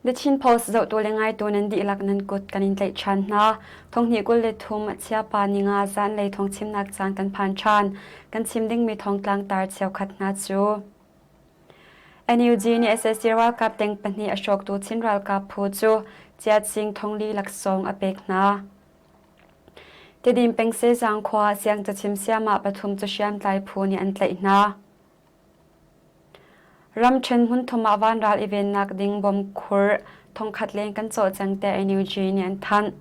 The Chin Post zohtu le ngaitu nan dihlak nan kut kan in tlaih ṭhan hna. Thonghnih 23 chiapa ninga zanlei thawngchimnak caan kan phan ṭhan. Kan chim dingmi thawngtlang tar cheukhat hna cu NUG nih sac ralkap teng pahnih a hrawktu Chin ralkap phu cu Ciatsing thongli laksawng a pek hna. Tedim peng Sezang khua siangcachim siamah pathum cu hriamtlai phu nih an tlaih hna. Ramṭhen hmunthum ah vanral i vennak ding bom khur thongkhat leng kan cawh cang tiah NUG nih an thanh.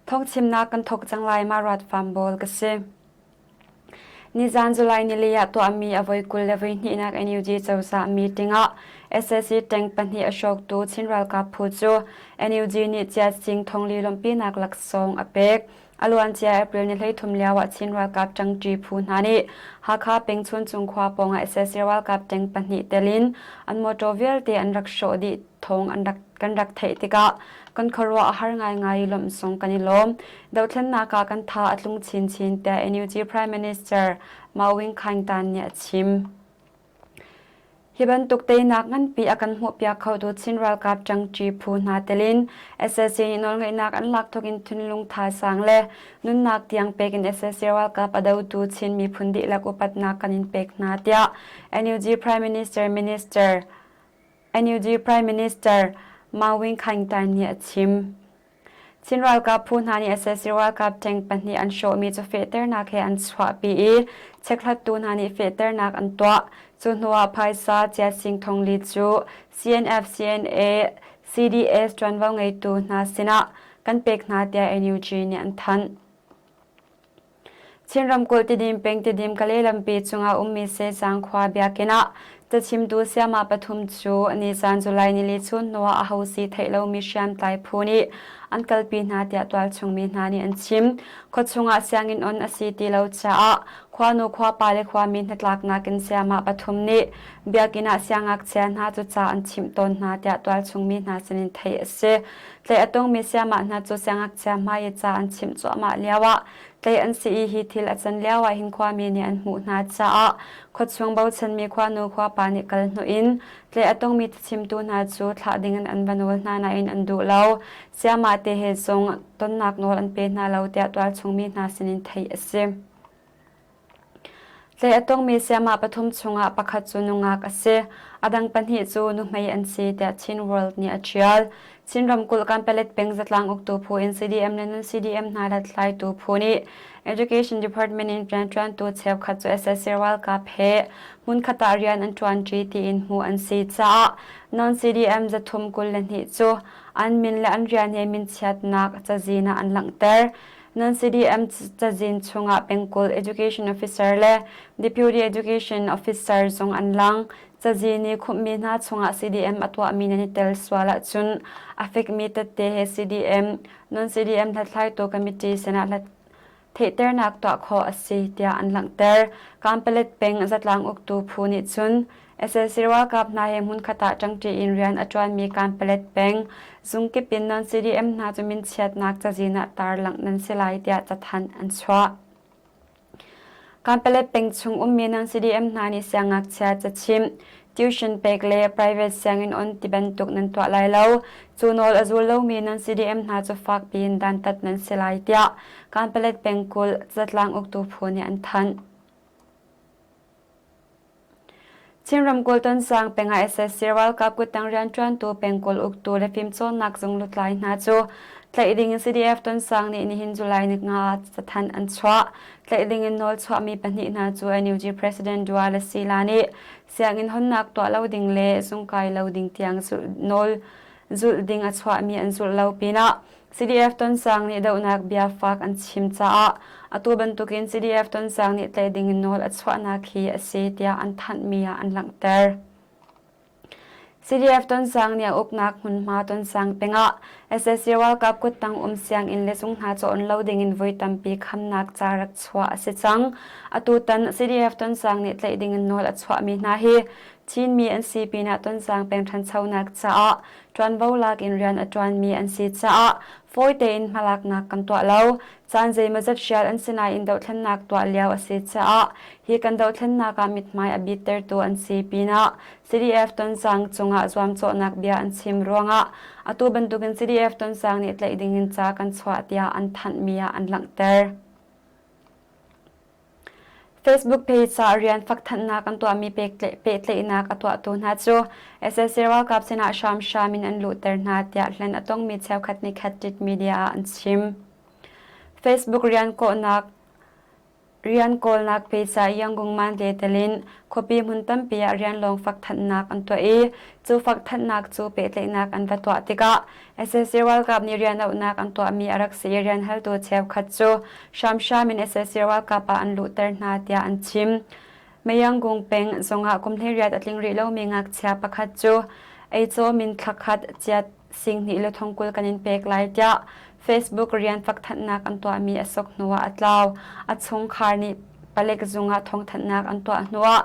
Thawngchimnak kan thawk cang lai ma ruat fam bawl ka si. Nizan July nili ah tuahmi a voi 20 le voi hnihnak NUG cozah meeting ah SSC tank pahnih a hrawktu Chin ralkap phu cu NUG nih Ciatsing thongli lawmhpinak laksawng a pek. A luancia April ni 13 lio ah Chin ralkap ṭangṭi phu hna nih Hakha peng Chuncung khua pawngah sac ralkap ṭeng pahnih tel in an mawṭaw vialte an rak hrawh dih thawng an rak kan rak theih tikah kan khuaruah a har ngaingai i lawmh zong kan i lawm. Dothlennak ah kan tha a tlung chinchin tiah NUG Prime Minister Ma Win Khaing Tan nih a chim. Hi bantuk teinak nganpi a kan hmuhpiak khotu Chin ralkap ṭangṭi phu hna telin sac nih nawlngeihnak an lak thawk in thinlung thazaang le nunnak tiang pek in sac ralkap a dotu Chin miphun dihlak upatnak kan in pek hna tiah NUG Prime Minister Minister NUG Prime Minister Ma Win Khaing Tain nih a chim. Chin ralkap phu hna nih sac ralkap tank pahnih an hrawhmi cu fehternak he an chuahpi i chekhlattu hna nih fehternak an tuah. Cu hnuah phaisa Ciasing Thongli cu CNF, CNA, CDS ṭuanvo ngeitu hna sinah kan pek hna tiah NUG nih an thanh. Chin ramkulh Tidim peng Tidim Kalay lampi cungah ummi Sehzang khua biakinn ah cachimtu sayamah pathum cu nizan July nili chun hnuah aho si theih lomi hriamtlai phu nih an kalpi hna tiah tualchung mi hna nih an chim. Khuachung ah sianginn on a si ti lo caah khuanu khuapa le khuami hnatlaknak in sayamah pathum nih biakinn ah siangngakchia hna cu ca an chimh tawn hna tiah tualchung mi hna sinin theih a si. Tlaih a tongmi sayamah hna cu siangngakchia hmai i ca an chimh cuahmah lioah tlaih an si i hi thil a can lioah hin khuami nih an hmuh hna caah khuachung bochanmi khuanu khuapa nih kal hnuh in tlaih a tongmi chimtu hna cu thlah dingin an va nawl hna nain an duh lo. Sayamah te he zong tonnak nawl an pe hna lo tiah tualchungmi hna sinin theih a si. Tlaih a tongmi sayamah pathum chungah pakhat cu nungak a si. A dang pahnih cu nuhmei an si tiah Chin World nih a ṭial. Chin ramkulh Kanpalet peng zatlang uktu phu in CDM le non-CDM hna hlathlaitu phu nih Education Department in rianṭuantu cheukhat cu sac ralkap he hmunkhat ah rian an ṭuanṭi tiin hmuh an si caah non-CDM 322 cu an min le an rian he minchiatnak cazin ah an langhter. Non-CDM cazin chungah pengkulh Education Officer le Deputy Education Officer zong an lang. Cazin i khumhmi hna chungah CDM a tuahmi nan i tel sual ahcun a fekmi tette he CDM, non-CDM hlathlaitu committee sinah hlat theihternak tuah khawh a si tiah an langhter. Kanpalet peng zatlang uktu phu nih cun Sac ralkap hna he hmunkhat ah ṭangṭi in rian a ṭuanmi Kanpalet peng zungkip in non-CDM hna cu minchiatnak cazin ah tarlangh nan si lai tiah cathanh an chuah. Kanpalet peng chung ummi non-CDM hna nih siangngakchia cachimh, tuition pek le private sianginn on ti bantuk nan tuah lai lo. Cu nawl a zul lomi non-CDM hna cu fakpi in dantat nan si lai tiah Kanpalet pengkulh zatlang uktu phu nih an thanh. Chin ramkulh Tonzang peng ah sac ralkap kuttang rianṭuantu pengkulh uktu le fimcawnnak zung lutlai hna cu tlaih ding in CDF Tonzang nih nihin July ni nga ah cathanh an chuah. Tlaih ding in nawl chuahmi pahnih hna cu NUG President Dua Le Sila nih sianginn honnak tuah lo ding le zungkai lo ding tiang nawl zulh ding a chuahmi an zulh lo pinah CDF Tonzang nih dohnak bia fak an chim caah atu bantukin CDF Tonzang nih tlaih ding in nawl a chuahnak hi a si tiah an thanhmi ah an langhter. CDF Tonzang nih a uknak hmunhma Tonzang pengah sac ralkap kuttang um sianginn le zung hna cawn lo dingin voi tampi khamnak ca rak chuah a si cang. Atutan CDF Tonzang nih tlaih dingin nawl a chuahmi hna hi Chinmi an si pinah Tonzang peng ṭhanchonak caah ṭuanvo lak in rian a ṭuanmi an si caah fawi tein hmalaknak kan tuah lo. Caan zeimawzat hrial an si nain dohthlennak tuah lio a si caah hi kan dohthlennak ah mithmai a bittertu an si pinah CDF Tonzang cungah zuamcawhnak bia an chim ruangah atu bantukin CDF Tonzang nih tlaih dingin ca kan chuah tiah an thanhmi ah an langhter. Facebook page ah rian fakthanhnak an tuahmi pehtlaihnak a tuahtu hna cu sac ralkap sinah hramhram in an luhter hna tiah hlen a tongmi cheukhat nih Khat Media ah an chim. Facebook rian kawhnak rian kawlnak page ah Yangon Mandalay telin khuapi hmun tampi ah rian lawng fakthanhnak an tuah i cu fakthanhnak cu pehtlaihnak an va tuah tikah Sac ralkap nih rian auhnak an tuahmi a rak si i rian haltu cheukhat cu hramhram in sac ralkap ah an luhter hna tiah an chim. Mayanggung peng zongah kum 18 a tling rih lomi ngakchia pakhat cu eicaw min thlakhat chiat singhnih le thongkul kan in pek lai tiah Facebook rian fakthanhnak an tuahmi a sok hnuah a tlau. A chungkhar nih palek zung ah thawngthanhnak an tuah hnuah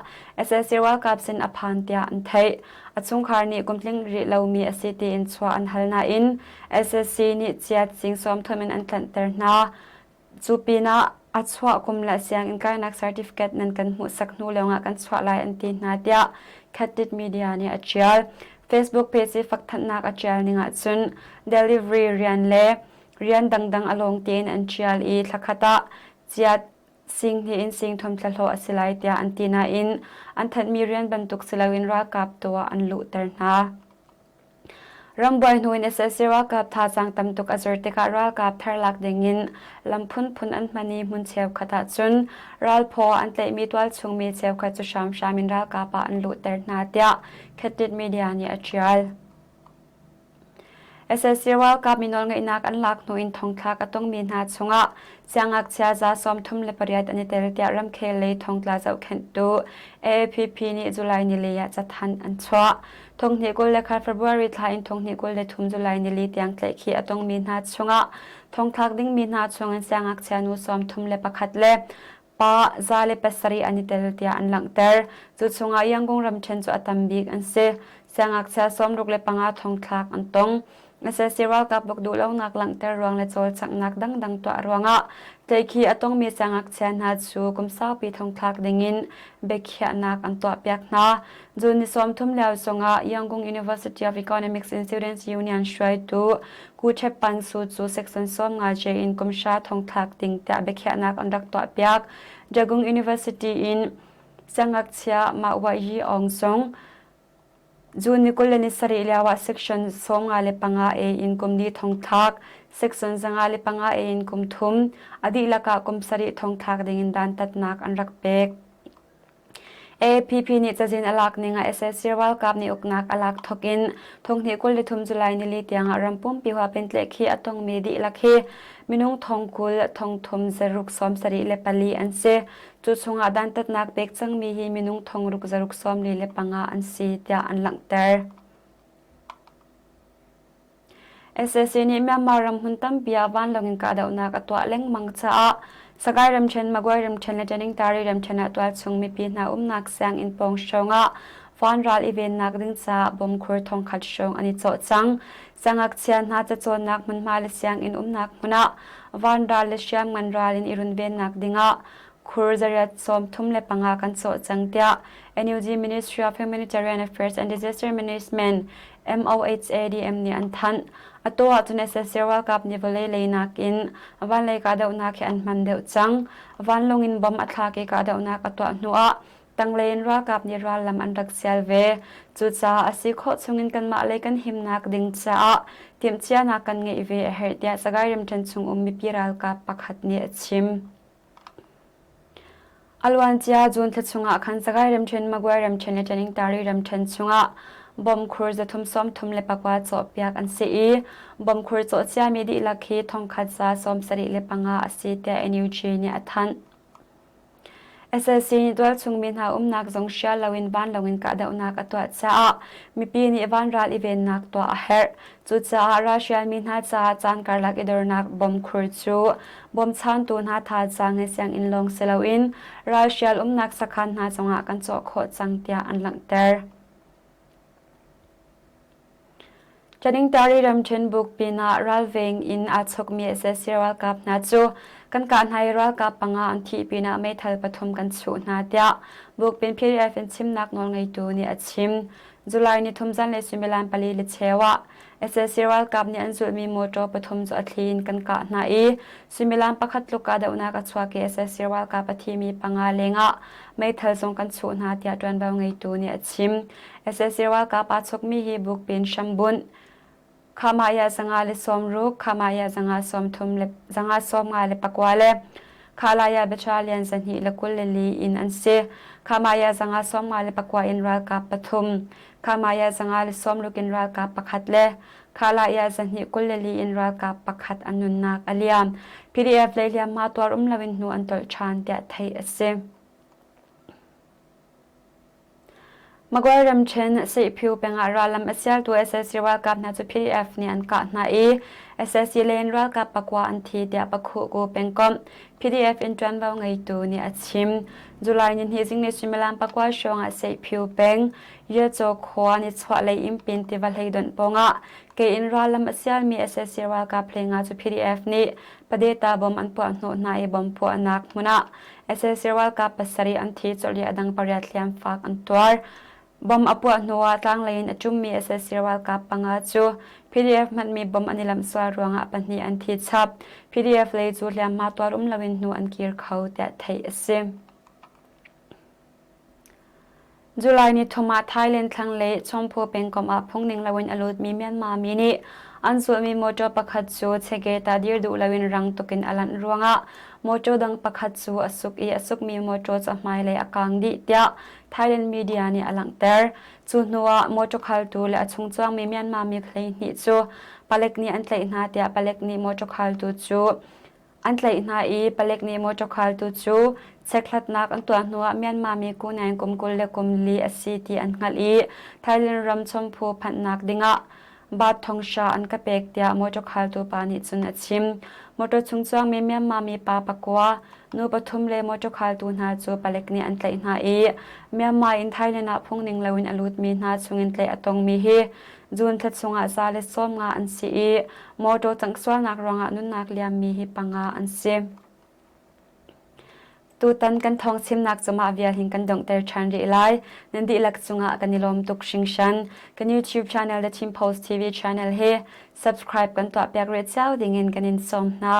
sac ralkap sin a phan tiah an theih. A chungkhar nih kumtling rih lomi a si tiin chuah an hal nain sac nih chiat sing sawmthum in an tlanhter hna. Cu pinah a chuah kum le sianginn kainak certificate nan kan hmuhsak hnu lawngah kan chuah lai an ti hna tiah Khatit Media nih a ṭial. Facebook page i fakthanhnak a ṭial ning ahcun delivery rian le rian dangdang a lawng tein an ṭial i thlakhat ah chiat singhnih in singthum thlahlawh a si lai tiah an ti nain an thanhmi rian bantuk si loin ralkap tu ah an luhter hna. Rambuai hnu in sac ralkap thazaang tam tuk a zor tikah ralkap thar lak dingin lam phunphun an hman i hmun cheukhat ah cun ralphaw an tlaihmi tualchungmi cheukhat cu hramhram in ralkap ah an luhter hna tiah Khatit Media nih a ṭial. Sac ralkap mi nawlngeihnak an lak hnu in thongthlak a tongmi hna chungah siangngakchia za 38 an i tel tiah ramkhel lei thongtla zohkhenhtu AAPP nih July nili ah cathanh an chuah. Thonghnih 24 February thla in thonghnih 23 July nili tiang tlaihkhih a tongmi hna chungah thongthlak dingmi hna chungin siangngakchia nu 31 le pa 107 an i tel tiah an langhter. Cu chungah Yangon ramṭhen cu a tam bik an si. Siangngakchia 65 thongthlak an tong. Sac ralkap buk duhlonak langhter ruang le cawlcanghnak dangdang tuah ruangah tlaihkhih a tongmi siangngakchia hna cu kum saupi thongthlak dingin biakhiahnak an tuahpiak hna. June ni 30 lio zongah Yangon University of Economics and Students Union hruaitu Ku Ṭhep Pan Su cu section 15 J in kum hra thongthlak ding tiah biakhiahnak an rak tuahpiak. Dagung University in siangngakchia Mah Wah Yi Aung zong June ni 27 lioah section 55 A in kum li thongthlak, section 55 A in kum thum, a dihlak ah kum sarih thongthlak dingin dantatnak an rak pek. AAPP nih cazin a lak ning ah sac ralkap nih uknak a lak thawk in thonghnih 23 July nili tiangah ram pumpi huap in tlaihkhih a tongmi dihlak hi minung thongkul thongthum zaruk 74 an si. Cu chungah dantatnak pek cangmi hi minung thongruk zaruk 45 an si tiah an langhter. Sac nih Myanmar ram hmun tampi ah vanlawng in kahdohnak a tuah lengmang caah Sagaing ramṭhen, Magway ramṭhen le Taningtari ramṭhen ah tualchung mipi hna umnak sianginn pawng hrawngah vanral i vennak ding caah bomkhur thongkhat hrawng an i cawh cang. Siangngakchia hna cacawnnak hmunhma le sianginn umnak hmun ah vanral le hriamngan ral in i runvennak dingah khur zariat 35 kan cawh cang tiah NUG Ministry of Humanitarian Affairs and Disaster Management MOHADM nih an thanh. Atu ahcun sac ralkap nih vawlei lei nakin vanlei kahdohnak hi an hman deuh cang. Vanlawng in bom a thlak i kahdohnak a tuah hnuah tanglei in ralkap nih rallam an rak sial ve. Cucaah a si khawh chungin kanmah lei kan himnak ding caah timhcianak kan ngeih ve a herh tiah Sagaing ramṭhen chung um mipi ralkap pakhat nih a chim. A luancia June thla chungah khan Sagaing ramṭhen, Magway ramṭhen le Taningtari ramṭhen chungah bomkhur 334 cawhpiak an si i bomkhur cawh ciami dihlak hi thongkhat za 75 a si tiah NUG nih a thanh. Sac nih tualchung mi hna umnak zong hrial loin vanlawng in kahdohnak a tuah caah mipi nih vanral i vennak tuah a herh. Cucaah ralhrial mi hna caah caan karlak i dornak bomkhur cu bawmchantu hna thazaang he sianginn lawng si loin ralhrial umnak sakhan hna zongah kan cawh khawh cang tiah an langhter. Taningtari ramṭhen buk pinah ralveng in aa chokmi sac ralkap hna cu kan kah hna i ralkap panga an thih pinah meithal pathum kan chuh hna tiah Bukpin PDF in chimnak nawlngeitu nih a chim. July nithum zanlei suimilam pali le cheu ah sac ralkap nih an zulhmi motor pathum cu a thli in kan kah hna i suimilam pakhat tluk kahdohnak a chuak i sac ralkap a thimi panga lengah meithal zong kan chuh hna tiah ṭuanvo ngeitu nih a chim. Sac ralkap aa chokmi hi Bukpin hrambunh Khamaya 160, Khamaya 130 le 154 le Khalaya Battalion 224 in an si. Khamaya 154 in ralkap pathum, Khamaya 160 in ralkap pakhat le Khalaya 224 in ralkap pakhat an nunnak a liam. PDF lei hliamhma tuar um loin hnu an tolh ṭhan tiah theih a si. Magway ramṭhen Seihpyu peng ah rallam a sialtu sac ralkap hna cu PDF nih an kah hna i sac lei in ralkap pakua an thi tiah Pakhuhku pengkomh PDF in ṭuanvo ngeitu nih a chim. July nihnih zinglei suimilam pakua hrawng ah Seihpyu peng Yechaw khua nichuahlei Impin tiva hleidonh pawngah ke in rallam a sialmi sac ralkap hleinga cu PDF nih Padeta bom an puah hnawh hna i bom puahnak hmun ah sac ralkap pasarih an thi colh i a dang pariat hliamfak an tuar. Bom a puah hnuah tlanglei in a ṭummi sac ralkap panga cu PDF hmanhmi bom an i lamh sual ruangah pahnih an thi chap. PDF lei cu hliamhma tuar um loin hnu an kir kho tiah theih a si. July ni thum ah Thailand thlanglei Chompu pengkomh ah phungning loin a lutmi Myanmar mi nih an zulhmi motor pakhat cu chegeta dir duh loin rang tukin a lanh ruangah motor dang pakhat cu a suk i a sukmi motor cu a hmailei a kang dih tiah Thailand media nih a langhter. Cu hnuah motor khaltu le a chung cuangmi Myanmar mi 12 cu palek nih an tlaih hna tiah palek nih motor khaltu cu An tlaih hna i palek nih motor khaltu cu chekhlatnak an tuah hnuah Myanmar mi kunaing kum 24 a si ti an hngalh i Thailand ram chawmphu phanhnak dingah bat thonghra an ka pek tiah motor khaltu pa nih cun a chim. Motor chung chuangmi Myanmar mi pa pakua, nu pathum le motor khaltu hna cu palek nih an tlaih hna i Myanmar in Thailand ah phungning loin a lutmi hna chungin tlaih a tongmi hi June thla chungah 150 an si i mawṭaw cangh-sualnak ruangah nunnak liammi hi panga an si. Tutan kan thawng chimnak cu mah vial hin kan donghter ṭhan rih lai. Nan dihlak cungah kan i lawm tuk hringhran. Kan YouTube channel The Chin Post TV channel hi subscribe kan tuahpiak rih cio dingin kan in sawm hna.